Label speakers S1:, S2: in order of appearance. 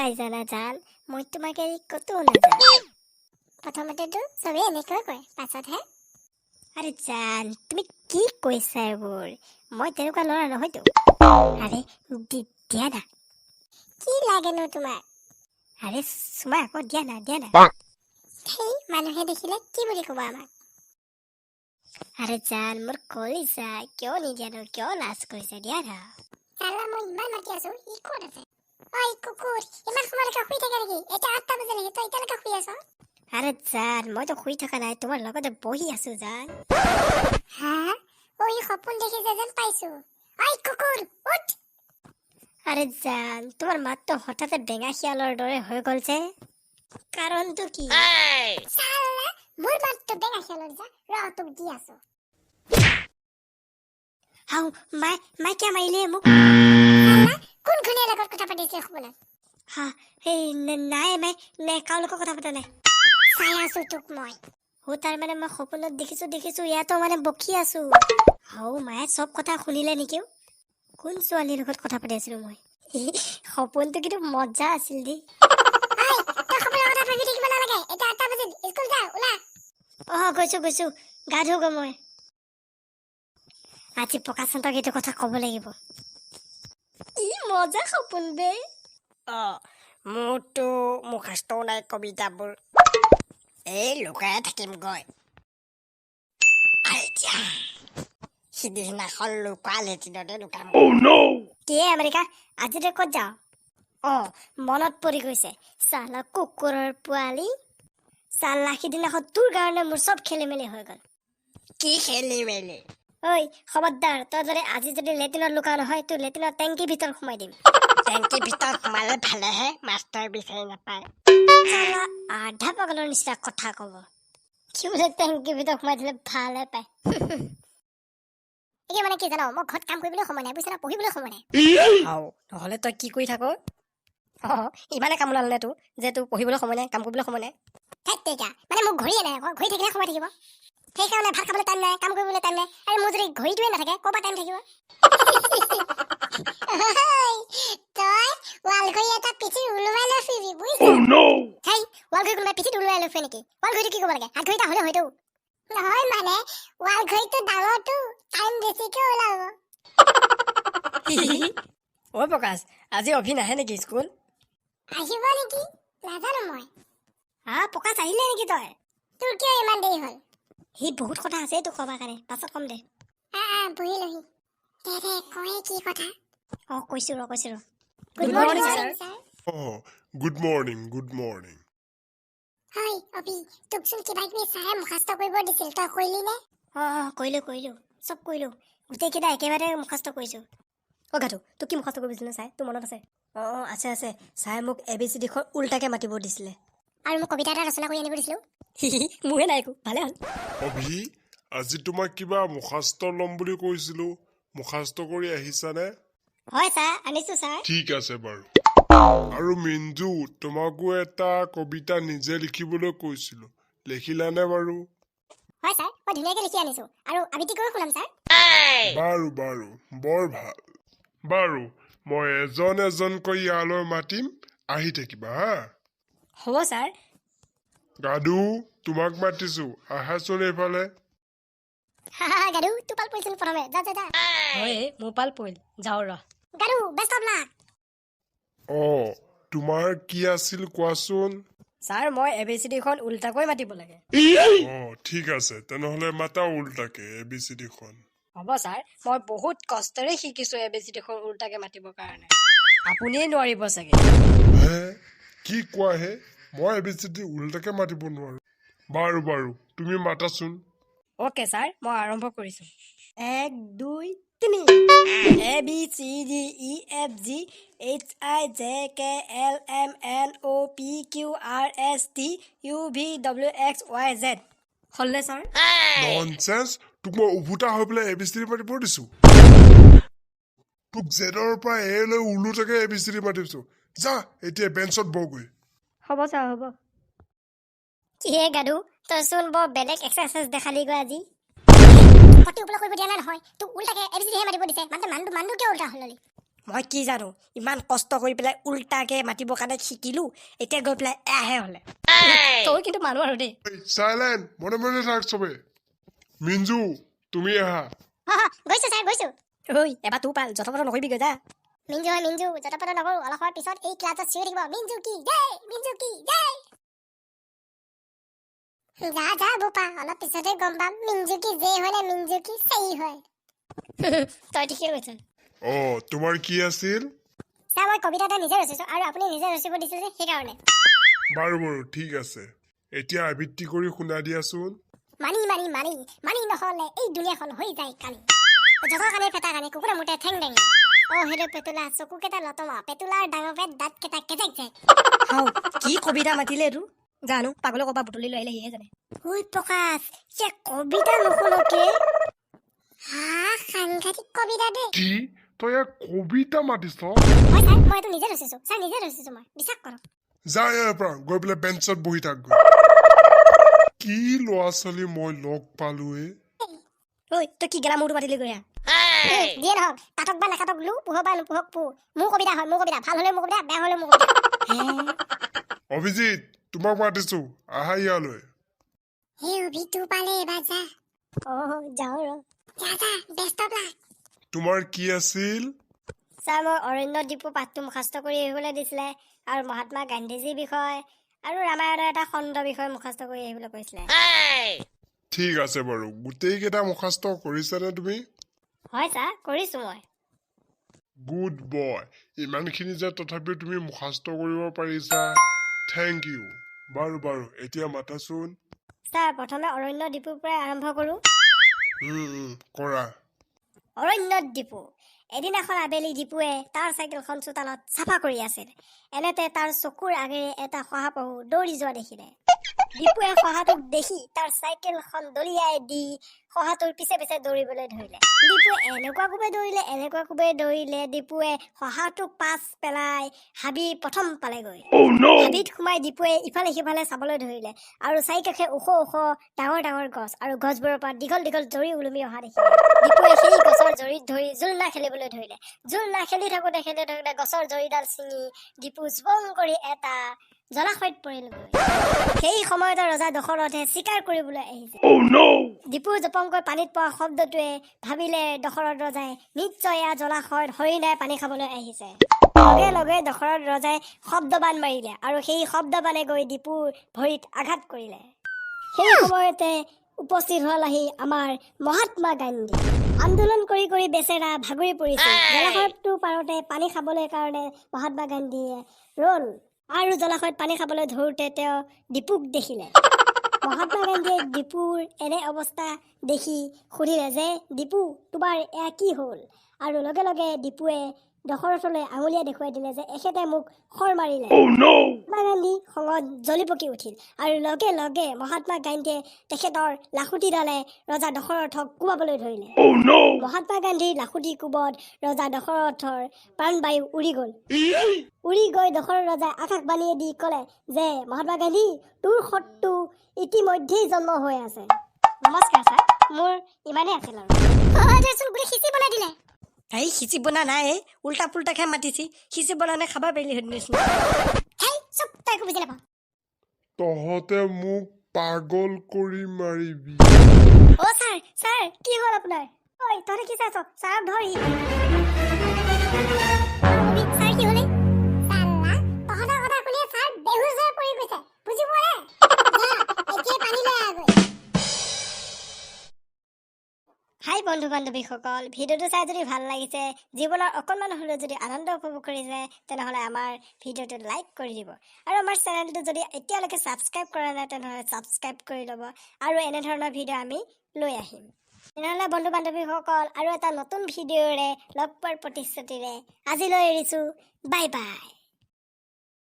S1: নাই জানা জান, মই তোমাক এৰি ক'তো নাযাওঁ। প্ৰথমতেতো চবেই এনেকৈ কয়, পাছতহে। আৰে জান, তুমি কি কৈছা এইবোৰ? মই তেনেকুৱা ল'ৰা নহয়তো। আৰে দিয়া না। কি লাগেনো তোমাক? আৰে চুমা আকৌ, দিয়া না, দিয়া না। সেই মানুহে দেখিলে কি বুলি ক'ব আমাক? আৰে জান, মোৰ কলিজা, কিয় নিদিয়ানো? কিয় লাজ কৰিছা? দিয়া না। চালা, মই ইমান মাতি আছো, ই ক'ত আছে? ঐ কুকুৰ, ইমান সময়লৈকে শুই থাকে নেকি? এতিয়া 8টা বাজে নেকি? তই এতিয়ালৈকে শুই আছ? আৰে জান, মইতো শুই থকা নাই, তোমাৰ লগতে বহি আছো জান। হা, ঐ, সপোন দেখিছে যেন পাইছো। ঐ কুকুৰ, উঠ। আৰে জান, তোমাৰ মাতটো হঠাতে বেঙা শিয়ালৰ দৰে হৈ গ'ল যে, কাৰণটো কি? চালা, মোৰ মাতটো বেঙা শিয়ালৰ? যা, ৰ, তোক দি আছো। হাও মাই মাই, কিয় মাৰিলে মোক? চালা, কোন ঘৈণীৰ লগত কথা পাতিছে সপোনত? হা, এই নাই মাই, নাই, কাৰো লগত কথা পতা নাই। চাই আছো তোক মই। অ, তাৰমানে মই সপোনত দেখিছো, দেখিছো, ইয়াতো মানে বকি আছো। হাও মায়ে চব কথা শুনিলে নেকি? কোন ছোৱালীৰ লগত কথা পাতি আছিলো মই? সপোনটো কিন্তু মজা আছিল দেই। তই সপোনৰ কথা ভাবি থাকিব নালাগে। এতিয়া 8টা বাজিল, স্কুল যা, ওলা। অ, গৈছো, গৈছো, গা ধোগৈ মই। আজি প্ৰকাশন্তক এইটো কথা ক'ব লাগিব। কি মজা সপোন বে।
S2: অ, মোৰতো মুখস্থও নাই কবিতাবোৰ। এই লুকাই থাকিমগৈ। এতিয়া সিদিনাখন লুকুৱা লেটিনতে লুকাম।
S1: কি আমেৰিকা, আজি তই ক'ত যাৱ? অ, মনত পৰি গৈছে। চালা কুকুৰৰ পোৱালি, চালা, সিদিনাখন তোৰ কাৰণে মোৰ চব খেলি মেলি হৈ গ'ল।
S2: কি খেলি মেলি?
S1: ঐ খবৰদাৰ, তই যদি আজি যদি লেট্ৰিনত লুকাও নহয়, তোৰ লেট্ৰিনৰ টেংকিৰ ভিতৰত সোমাই দিম।
S2: টেংকিৰ ভিতৰত সোমালে ভালেহে, মাষ্টৰ বিচাৰি নাপায়।
S1: চালা আধা পাগলৰ নিচিনা কথা ক'ব। কি বোলে টেংকিৰ ভিতৰত সোমাই দিলে ভালহে পায়। এতিয়া মানে কি জান, মই ঘৰত কাম কৰিবলৈ সময় নাই, বুজিছ না? পঢ়িবলৈ সময় নাই।
S2: আও, নহ'লে তই কি কৰি থাক? অ, ইমানে কাম ওলাল নে তোৰ যে তোৰ পঢ়িবলৈ সময় নাই, কাম কৰিবলৈ সময় নাই?
S1: ধেত তেৰিকা, মানে মোৰ ঘড়ীয়ে নাই আকৌ। ঘড়ী থাকিলে সময় থাকিব। সেইকাৰণে ভাত খাবলৈ টাইম নাই, কাম কৰিবলৈ টাইম নাই। আৰু মোৰ যদি ঘড়ীটোৱে নাথাকে, ক'ৰ পৰা টাইম থাকিব? তই ৱাল ঘড়ী এটা পিঠিত ওলোমাই লৈ ফুৰিবি, বুজিছ? হেই, ৱাল ঘড়ী কোনোবাই পিঠিত ওলোৱাই লৈ ফুৰে নেকি? ৱাল ঘড়ীটো কি কৰিব লাগে? হাত ঘড়ী এটা হ'লে হয়তো। নহয়, মানে ৱাল ঘড়ীটো ডাঙৰটো, টাইম বেছিকে ওলাব।
S2: ঐ প্ৰকাশ, আজি অভি নাহে নেকি স্কুল?
S1: আহিব নেকি, নাজানো মই। হা, প্ৰকাশ, আহিলে নেকি তই? তোৰ কিয় ইমান দেৰি হ'ল? সি বহুত কথা আছে তোক ক'বৰ কাৰণে, পাছত ক'ম দে। আহ, আহ, বহি লহি। দে দে, কয়ে কি কথা। অ, কৈছো ৰ, কৈছো ৰ।
S2: Good morning, sir.
S1: Sir.
S3: Oh, good morning, good morning.
S1: হয় অভি, তোকচোন কিবা কিবি ছাৰে মুখাস্ত কৰিব দিছিল, তই কৰিলি নে? অ অ, কৰিলো, কৰিলো, চব কৰিলো। গোটেইকেইটা একেবাৰে মুখাস্ত কৰিছো।
S2: অ গাধু, তোক কি মুখস্থ কৰিব দিছিলে ছাৰে, তোৰ মনত আছে? অ অ, আছে, আছে। ছাৰে মোক এ বি চি ডিখন উল্টাকে মাতিব দিছিলে।
S1: আৰু মোক কবিতা এটা ৰচনা কৰি আনিব দিছিলো।
S2: মোহে নাই একো, ভালে হ'ল।
S3: অভি, আজি তোমাক কিবা মুখাস্ত ল'ম বুলি কৈছিলো, মুখাস্ত কৰি আহিছানে?
S1: হয় ছাৰ, আনিছো ছাৰ।
S3: ঠিক আছে বাৰু। আৰু মিঞ্জু, তোমাকো এটা কবিতা নিজে লিখিবলৈ কৈছিলো, লিখিলানে বাৰু?
S1: হয় ছাৰ, মই ধুনীয়াকৈ লিখি আনিছো আৰু আবৃত্তি কৰি শুনাম ছাৰ।
S3: বাৰু বাৰু, বৰ ভাল। বাৰু, মই এজন এজনকৈ ইয়ালৈ মাতিম, আহি থাকিবা হা।
S2: হ'ব ছাৰ।
S3: গাদু, তোমাক মাতিছো, আহাচোন এইফালে।
S1: হা হা, গাদু, তোৰ পাল পৰিছিল প্ৰথমে, যা যা যা।
S2: হয়, মোৰ পাল পৰিল, যাওঁ ৰ।
S1: গাদু, বেষ্ট অফ লাক।
S3: অ, তোমাৰ কি আছিল কোৱাচোন?
S2: ছাৰ, মই এ বি চি ডিখন উল্টাকৈ মাতিব লাগে।
S3: অ, ঠিক আছে, তেনেহ'লে মাতা উল্টাকে এ বি চি ডিখন।
S2: হ'ব ছাৰ, মই বহুত কষ্টৰে শিকিছোঁ এ বি চি ডিখন উল্টাকে মাতিবৰ কাৰণে। আপুনিয়ে নোৱাৰিব চাগে।
S3: হে, কি কোৱা হে? মই এ বি চি ডি উল্টাকে মাতিব নোৱাৰো? বাৰু বাৰু, তুমি মাতাচোন।
S2: অ'কে ছাৰ, মই আৰম্ভ কৰিছোঁ। এক, দুই, তিনি। A B C D E F G H I J K L M N O P Q R S T U V W X Y Z। হ'লনে ছাৰ?
S3: ননচেন্স! তোক মই উভোতা হৈ পেলাই এ বি চি ডি মাতিব দিছো? তোক জেডৰ পৰা এ লৈ ওলোটাকে এ বি চি ডি মাতিছো। যা, এতিয়া বেঞ্চত বহগৈ।
S2: হ'ব ছাৰ, হ'ব।
S1: কিহে গাদু, তইচোন বৰ বেলেগ এক্সাৰচাইজ দেখালিগৈ আজি। পতি ওপৰলৈ কৰিব দিয়া নাই নহয়, তোক উল্টাকে এ বি চি ডিহে মাতিব দিছে। মানুহটো মানুহটো কিয় উল্টা হ'ল?
S2: মই কি জানো, ইমান কষ্ট কৰি পেলাই উল্টাকে মাতিবৰ কাৰণে শিকিলো, এতিয়া গৈ পেলাই এয়াহে হ'লে। তই কিন্তু মানুহ আৰু দেই।
S3: চাইলেণ্ট, মনে মনে থাক চবে। মিঞ্জু, তুমি আহা।
S1: গৈছো ছাৰ, গৈছো।
S2: ঐ, এবাৰ তোৰ পাল, যথপথ নকৰিবিগৈ, যা।
S1: মিঞ্জু হয় মিঞ্জু, যতপত নকৰো। অলপ সময় পিছত এই ক্লাছত চিঞৰি থাকিব, "মিঞ্জু কি জয়, মিঞ্জু কি জয়।" যা যা বোপা, অলপ পিছতে গম পাম মিঞ্জু কি জে হয় নে মিঞ্জু কি চেই হয়। তই ঠিকেই কৈছ।
S3: অ, তোমাৰ কি আছিল?
S1: ছাৰ, মই কবিতা এটা নিজে ৰচিছো আৰু আপুনি নিজে ৰচিব দিছিল যে, সেইকাৰণে।
S3: বাৰু বাৰু, ঠিক আছে। এতিয়া আবৃত্তি কৰি শুনা দিয়াচোন।
S1: মানি মানি মানি মানি, নহ'লে এই দুনীয়াখন হৈ যায় কালি। জগৰ কাণে ফেটা কাণে, কুকুৰা মোটে ঠেং দাঙি। অ সেইটো পেটুলা, চকু কেইটা লতমা, পেটুলাৰ ডাঙৰ পেট, দাঁত কেইটা কেজেক জেক।
S2: হাও, কি কবিতা মাতিলে এইটো? জানো, পাগলে ক'ৰবাত বুটলি লৈ আহিলে, সিহে জানে।
S1: ঐ প্ৰকাশ, যে কবিতা নুশুনকে হা, সাংঘাতিক কবিতা দেই।
S3: কি, তই ইয়াক কবিতা মাতিছ?
S1: হয় ছাৰ, মই এইটো নিজে ৰচিছো ছাৰ, নিজে ৰচিছো মই, বিশ্বাস কৰক।
S3: যা ইয়াৰ পৰা, গৈ পেলাই বেঞ্চত বহি থাকগৈ। কি ল'ৰা ছোৱালী মই লগ পালোৱে!
S2: ঐ, তই কি গেলা মূৰটো মাতিলি গৈ?
S1: যিয়ে নহওক, কাটক বা নাকাটক লো, পোহক বা নোপোহক পো, মোৰ কবিতা হয়, মোৰ কবিতা। ভাল হ'লেও মোৰ কবিতা, বেয়া হ'লেও মোৰ কবিতা।
S3: অভিজিত, তোমাক মাতিছো, আহা ইয়ালৈ।
S1: হে অভি, তোৰ পালে এবাৰ, যা। অ, যাওঁ ৰ। যা যা, বেষ্ট অফ লাক।
S3: তোমাৰ কি আছিল?
S1: ছাৰ, মই অৰণ্য দীপু পাঠটো মুখস্থ কৰি আহিবলৈ দিছিলে আৰু মহাত্মা গান্ধীজীৰ বিষয়ে আৰু ৰামায়ণৰ এটা খণ্ড বিষয়ে মুখস্থ কৰি আহিবলৈ কৈছিলে।
S3: ঠিক আছে বাৰু, গোটেইকেইটা মুখস্থ কৰিছানে তুমি?
S1: হয় ছাৰ, কৰিছোঁ মই।
S3: গুড বয়, ইমানখিনি যে তথাপিও তুমি মুখস্থ কৰিব পাৰিছা, thank U. বাৰু বাৰু, এতিয়া মাতাচোন।
S1: ছাৰ, প্ৰথমে অৰণ্য দীপুৰ পৰাই আৰম্ভ কৰোঁ।
S3: উম, উম, কৰা।
S1: অৰণ্যত দীপু। এদিনাখন আবেলি দীপুৱে তাৰ চাইকেলখন চোতালত চাফা কৰি আছিল। এনেতে তাৰ চকুৰ আগেৰে এটা শহাপহু দৌৰি যোৱা দেখিলে। দীপুৱে শহাটোক দেখি তাৰ চাইকেলখন দলিয়াই দি শহাটোৰ পিছে পিছে দৌৰিবলৈ ধৰিলে। দীপুৱে এনেকুৱা কোবে দৌৰিলে, এনেকুৱা কোবে দৌৰিলে, দীপুৱে শহাটোক পাছ পেলাই হাবি প্ৰথম পালেগৈ। হাবিত সোমাই দীপুৱে ইফালে সিফালে চাবলৈ ধৰিলে আৰু চাৰিকাষে ওখ ওখ ডাঙৰ ডাঙৰ গছ আৰু গছবোৰৰ পৰা দীঘল দীঘল জৰি ওলমি অহা দেখিলে। দীপুৱে সেই গছৰ জৰিত ধৰি জোলনা খেলিবলৈ ধৰিলে। জোলনা খেলি থাকোঁতে খেলি থাকোঁতে গছৰ জৰিডাল ছিঙি দীপু জপং কৰি এটা জলাশয়ত পৰিলগৈ। সেই সময়তে ৰজা দশৰথে চিকাৰ কৰিবলৈ আহিছে। দীপু জপংকৈ পানীত পোৱা শব্দটোৱে ভাবিলে দশৰথ ৰজাই, নিশ্চয় এয়া জলাশয়ত হৰিণাই পানী খাবলৈ আহিছে। লগে লগে দশৰথ ৰজাই শব্দবাণ মাৰিলে আৰু সেই শব্দবাণে গৈ দীপুৰ ভৰিত আঘাত কৰিলে। সেই সময়তে উপস্থিত হ'ল আহি আমাৰ মহাত্মা গান্ধী। আন্দোলন কৰি কৰি বেচেৰা ভাগৰি পৰিছিল। জলাশয়টোৰ পাৰতে পানী খাবলৈ কাৰণে মহাত্মা গান্ধীয়ে ৰ'ল আৰু জলাশয়ত পানী খাবলৈ ধৰোঁতে তেওঁ দীপুক দেখিলে। মহাত্মা গান্ধীয়ে দীপুৰ এনে অৱস্থা দেখি সুধিলে যে, "দীপু, তোমাৰ এয়া কি হ'ল?" আৰু লগে লগে দীপুৱে দশৰথলৈ আঙুলিয়াই দেখুৱাই দিলে যে এখেতে মোক শৰ মাৰিলে। মহাত্মা গান্ধী খঙত জ্বলি পকি উঠিল আৰু লগে লগে মহাত্মা গান্ধীয়ে তেখেতৰ লাখুটিডালে ৰজা দশৰথক কোবাবলৈ ধৰিলে। মহাত্মা গান্ধীৰ লাখুটি কোবত ৰজা দশৰথৰ প্ৰাণবায়ু উৰি গ'ল। উৰি গৈ দশৰথ ৰজাই আকাশবাণীয়ে দি ক'লে যে, "মহাত্মা গান্ধী, তোৰ শত্ৰু ইতিমধ্যেই জন্ম হৈ আছে।" নমস্কাৰ ছাৰ, মোৰ ইমানেই আছিল। আৰু গোটেই সিঁচি বনাই দিলে।
S2: এই, সিঁচি বনা নাই, এই উল্টা পুল্টাকে মাতিছি। সিঁচি বনানে খাবা পাৰিলি হেঁতেন।
S1: হেই চুপ, তই একো বুজি নাপাওঁ।
S3: তহঁতে মোক পাগল কৰি মাৰিবি।
S1: অ' ছাৰ, ছাৰ, কি হ'ল আপোনাৰ? ঐ, তহঁতে কি চাইছ? ছাৰক ধৰহি। ছাৰ, কি হ'লে? তহঁতৰ কথা শুনিয়ে ছাৰ বেহুচ হৈ পৰি গৈছে, বুজি পোৱা নাই? যা, এতিয়াই পানী লৈ আহগৈ। হাই বন্ধু বান্ধৱীসকল, ভিডিঅ'টো চাই যদি ভাল লাগিছে, জীৱনৰ অকণমান হ'লেও যদি আনন্দ উপভোগ কৰিছে, তেনেহ'লে আমাৰ ভিডিঅ'টো লাইক কৰি দিব আৰু আমাৰ চেনেলটো যদি এতিয়ালৈকে ছাবস্ক্ৰাইব কৰা নাই, তেনেহ'লে ছাবস্ক্ৰাইব কৰি ল'ব আৰু এনেধৰণৰ ভিডিঅ' আমি লৈ আহিম। তেনেহ'লে বন্ধু বান্ধৱীসকল, আৰু এটা নতুন ভিডিঅ'ৰে লগ পোৱাৰ প্ৰতিশ্ৰুতিৰে আজিলৈ এৰিছোঁ। Bye bye.